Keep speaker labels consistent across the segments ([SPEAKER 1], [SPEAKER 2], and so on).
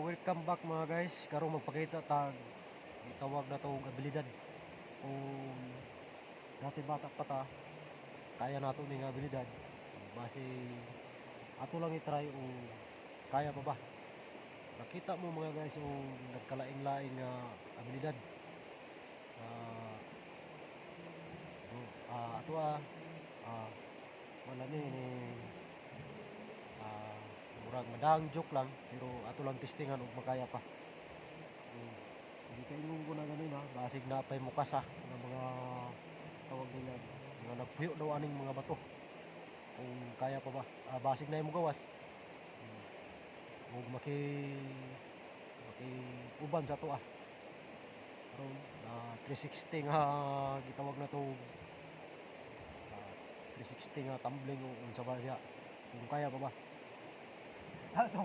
[SPEAKER 1] Welcome back, mga guys. Karon magpakita tag gitawag na tong abilidad. Kung dati bata pa ta, kaya nato ning abilidad. Base ato lang i-try o kaya pa ba. Nakita mo, mga guys, yung nagkalaing-laing nga abilidad. Ato wala ni ni murag madang joke lang, pero ato lang testingan og makaya pa. Hindi kaingon ko na ganun ha, basig na pay mukasa nga mga tawag nila, mga nagpuyo daw aning mga bato. Kung kaya pa ba, basig na mo gawas. Ug maki maki uban sa to ah. Karon 360 nga gitawag na to, 360 nga tumbling o unsa ba siya. Kung kaya pa ba. Ato.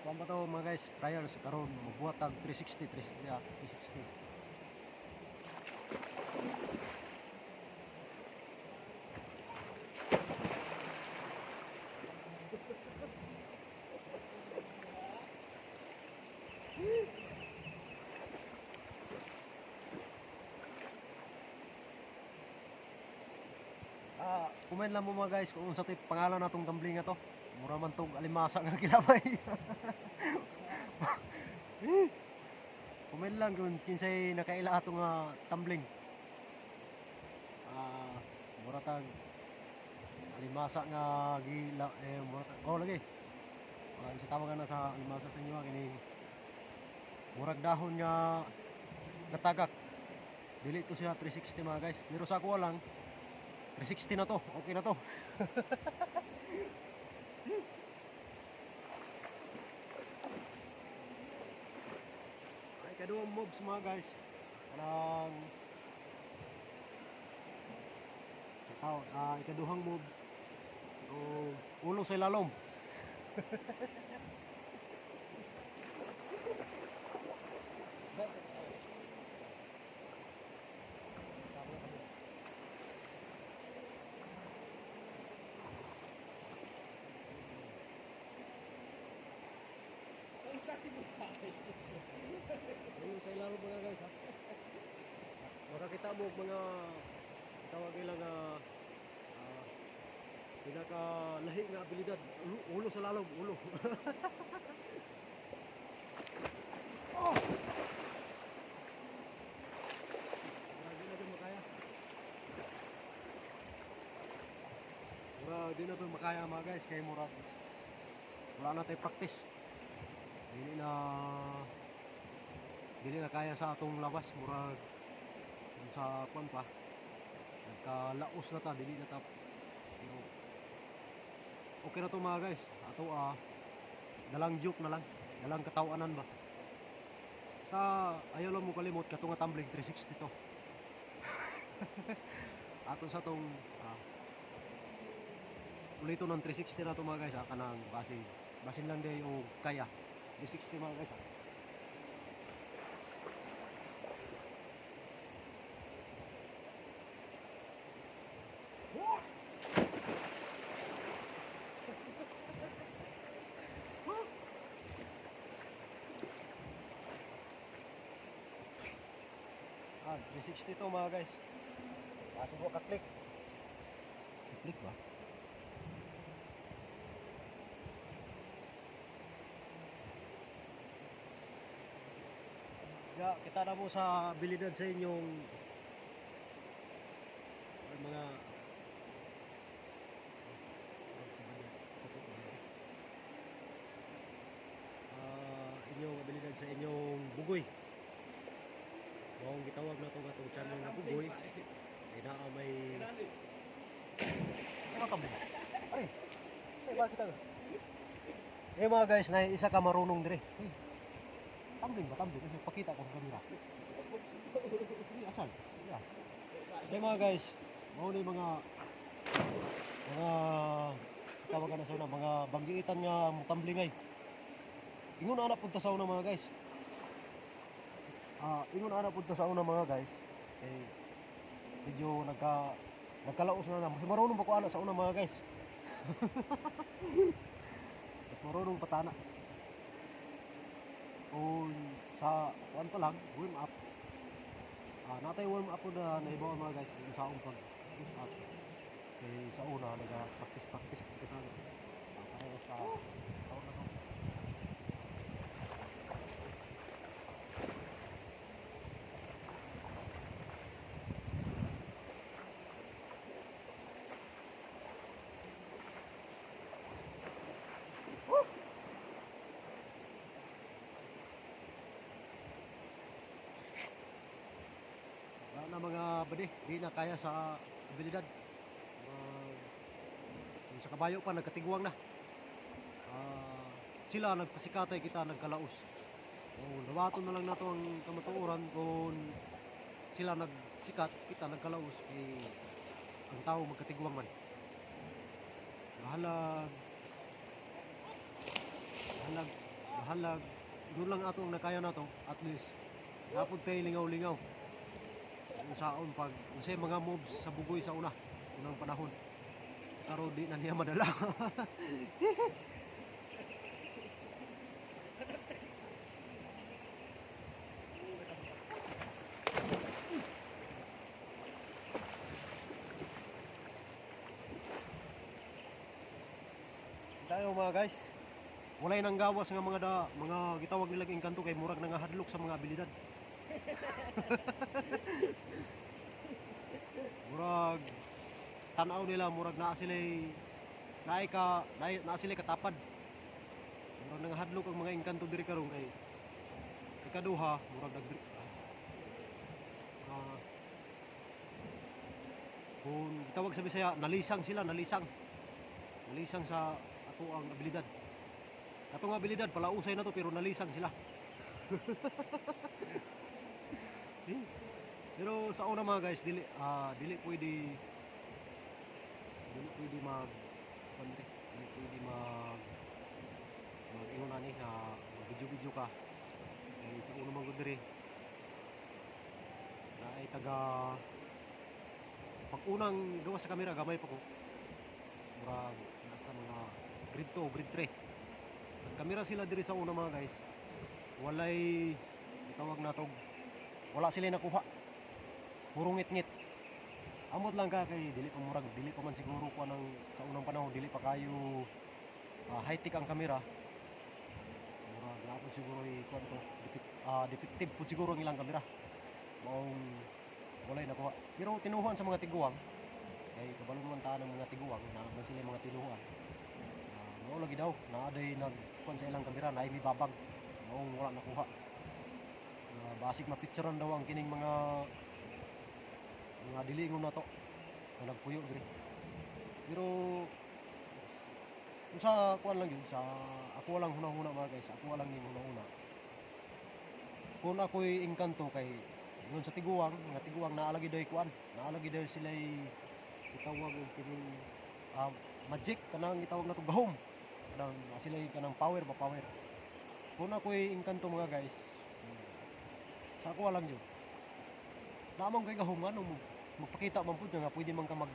[SPEAKER 1] Kuan ba to, mga guys, trials karon magbuhat tag 360 360 360. Comment lang mo, mga guys, kung unsa to'y pangalan natong tumbling nga to. Mura man tong alimasa nga kilabay. Comment lang kung kinsay nakaila ato nga tumbling. Mura tag alimasa nga gila eh mura tag, oh lagi. Sa tawag na sa alimasa sa inyo kini murag dahon nga natagak. Dili to siya 360, mga guys. Pero sa ako lang 360 na to. Okay na to. Ay, kaduhang moves, mga guys. Kanang tawag, ikaduhang moves. O ulo sa ilalom. Ulo sa ilalom, mga guys, ha. Makakita mo og mga tawag nila nga pinakalahi nga abilidad, ulo, ulo sa lalom, ulo. Oh! Murag di na to makaya. Murag di na to makaya, mga guys, kay murag wala na tayo practice. Dili na kaya sa atong lawas, murag kung sa kwan pa nagkalaos na ta, dili na ta, pero okay na to, mga guys. Ato dalang joke na lang, dalang katawanan ba. Basta ayaw lang mo kalimot kato nga tumbling 360 to. Ato sa tong ulito ng 360 na to, mga guys, kanang basin basin lang day o kaya 360, mga guys, ah. 360 to, mga guys. Kasi mo ka-click. Click ba? Ya, kita na mo sa abilidad sa inyong ay, mga inyong abilidad sa inyong bugoy. Maong gitawag na itong atong channel na bugoy. Ay naa may ano kami? Ay, ay bakit ako? Eh, mga guys, na isa ka marunong dire. Hey, tumbling ba? Tumbling? Kasi pakita ko sa camera. Hindi, asal. Yeah. Eh, mga guys, mao ni mga tawagan na sa una, mga banggiitan nga mo tumbling ay. Ingon ana punta sa una, mga guys. Ingon ana punta sa una, mga guys. Eh, medyo nagkalaos na na. Mas marunong pa ko ana sa una, mga guys. Mas marunong pa tana. Kung sa kuan pa lang, warm up. Natay warm up po na naibaw, mga guys, kung sa pag push up. Kay sa una naga practice practice po sa pareho sa taon na to. Wala na, mga bade, di na kaya sa abilidad. Yung sa kabayo pa, nagkatiguang na. Sila nagpasikatay, kita nagkalaos. O, dawaton na lang nato ang kamatuoran kung sila nagsikat, kita nagkalaos, eh, ang tao magkatiguang man. Bahalag, bahalag, bahalag, doon lang ato ang nakaya nato, at least, napod tayo lingaw-lingaw. Kung saon pag unsay mga moves sa bugoy sa unang panahon. Pero di na niya madala. Tayo, mga guys. Walay nang gawas nga mga gitawag nilang engkanto kay murag nangahadlok sa mga abilidad. Murag tanaw nila, murag naa sila naay ka naa sila katapad. Murag nangahadlok ang mga engkanto diri karon kay ikaduha murag nag kung gitawag sa Bisaya, nalisang sila, nalisang. Nalisang sa ato ang abilidad. Atong abilidad palausay na to pero nalisang sila. Eh, pero sa una, mga guys, dili pwede mag kuan dili pwede mag mag ingon ani nga video video ka. Kay sa una man gud diri na ay taga pag unang gawa sa kamera, gamay pa ko. Murag nasa mga grade 2 o grade 3. Nagkamera sila diri sa una, mga guys. Walay gitawag natog, wala sila nakuha. Puro ngit-ngit. Amot lang ka kay dili pa murag dili pa man siguro ko ng sa unang panahon dili pa kayo high-tech ang kamera. Murag naa pud siguro i kuan to, defective pud siguro ang ilang kamera. Maong walay nakuha. Pero tinuhuan sa mga tiguang kay kabalo man ta ng mga tiguang na man sila mga tinuhuan. Mao lagi daw naa day nagkuan sa ilang kamera, naay mibabag, maong wala nakuha. Basig mapicturean daw ang kining mga dili ingon nato na nagpuyo diri. Pero kung sa kuan lang yun, sa ako lang hunahuna, mga guys, ako lang yung hunahuna. Kung ako'y engkanto kay ingon sa tiguang, mga tiguang naalagi daw kuan, naalagi daw sila itawag og kining magic kanang gitawag nato gahom. Kanang naa sila kanang power ba, power. Kung ako'y engkanto, mga guys, sa ako lang yun. Naamang kay gahom ano mo magpakita man pud nga pwede man ka mag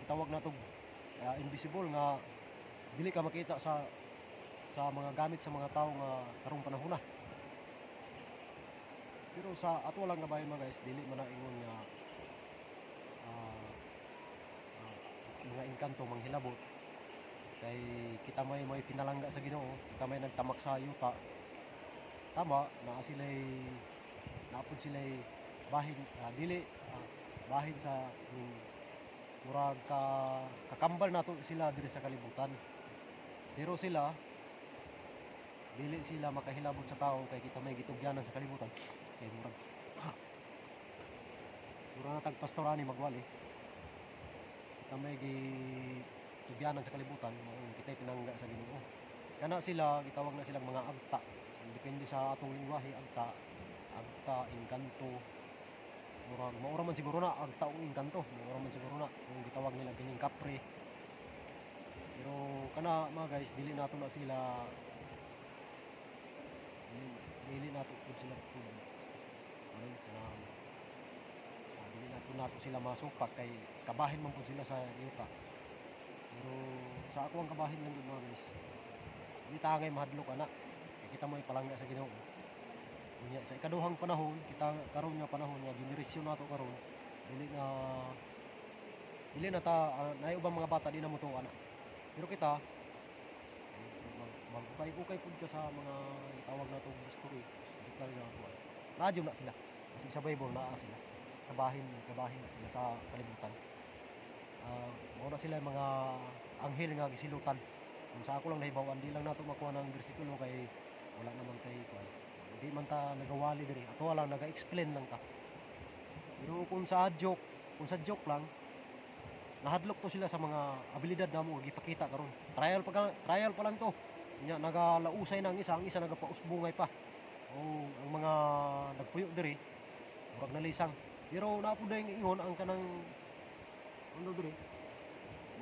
[SPEAKER 1] gitawag nato invisible nga dili ka makita sa mga gamit sa mga tao nga karong panahon na. Pero sa ato lang nga bayan, mga guys, dili man na ingon nga mga engkanto manghilabot kay kita may pinalangga sa Ginoo, kita may nagtamak sa yuta. Tama, naa sila'y naapod sila'y bahin dili bahin sa murag ka kakambal nato sila diri sa kalibutan. Pero sila dili sila makahilabot sa tao kay kita may gitugyanan sa kalibutan. Kay murag murag na tag pastor ani magwali. Kita may gitugyanan sa kalibutan, mao kita'y pinangga sa Ginoo. Kana sila gitawag na silang mga agta. Depende sa atong lingwahe, agta, agta, engkanto. Murag maura man siguro na agta o engkanto, maura man siguro na kung gitawag nila kining kapre. Pero kana, mga guys, dili nato na sila Dili nato pud sila pud ano kanang dili nato nato sila masupak kay kabahin man pud sila sa yuta. Pero sa ako ang kabahin lang gyud, mga guys. Di ta angay mahadlok ana. Kay kita mo ipalangga sa Ginoo. Unya sa ikaduhang panahon, kita karon nga panahon nga generasyon nato karon, dili na ta naay ubang mga bata di na motuo ana. Pero kita mag-ukay-ukay pud ka sa mga tawag nato history, historical nga kuan. Naa na sila. Kasi sa Bible naa sila. Kabahin, kabahin na sila sa kalibutan. Mao na sila yung mga anghel nga gisilutan. Kung sa ako lang nahibaw-an, di lang nato makuha ng bersikulo kay wala naman kay kuan. Di man ta nagawali diri. Ato lang naga-explain lang ta. Pero kung sa joke lang, nahadlok to sila sa mga abilidad namo nga gipakita karon. Trial pa lang to. Nya nagalausay na ang isa nagapausbungay pa. O ang mga nagpuyo diri murag nalisang. Pero naa pud dayong ingon ang kanang ano diri,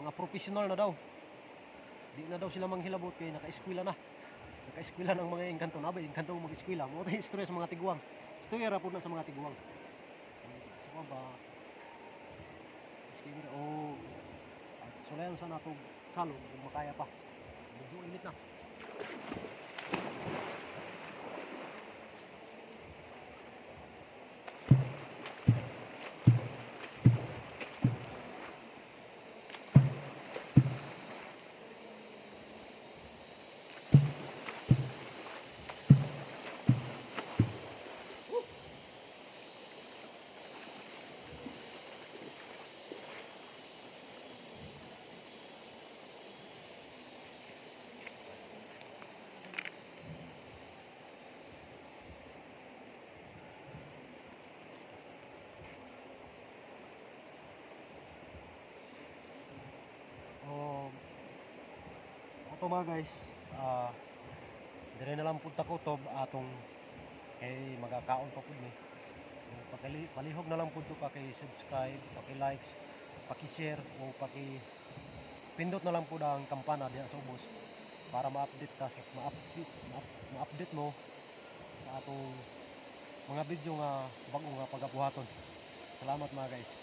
[SPEAKER 1] mga professional na daw. Di na daw sila manghilabot kay naka-eskwela na. Naka-eskwela ng mga engkanto na ba, engkanto mag-eskwela. Mao tay istorya sa mga tiguang. Istorya ra pud na sa mga tiguang. Sa ba? Disclaimer o sulayan sa nato kalog kung makaya pa. Medyo init na. O ato mga guys, dire na lang pud ta kutob atong kay magakaon pa pud ni. Palihog na lang pud to paki-subscribe, paki-like, paki-share o paki pindot na lang pud ang kampana diha sa ubos para ma-update ka sa ma-update mo sa atong mga video nga bag-o nga pagabuhaton. Salamat, mga guys.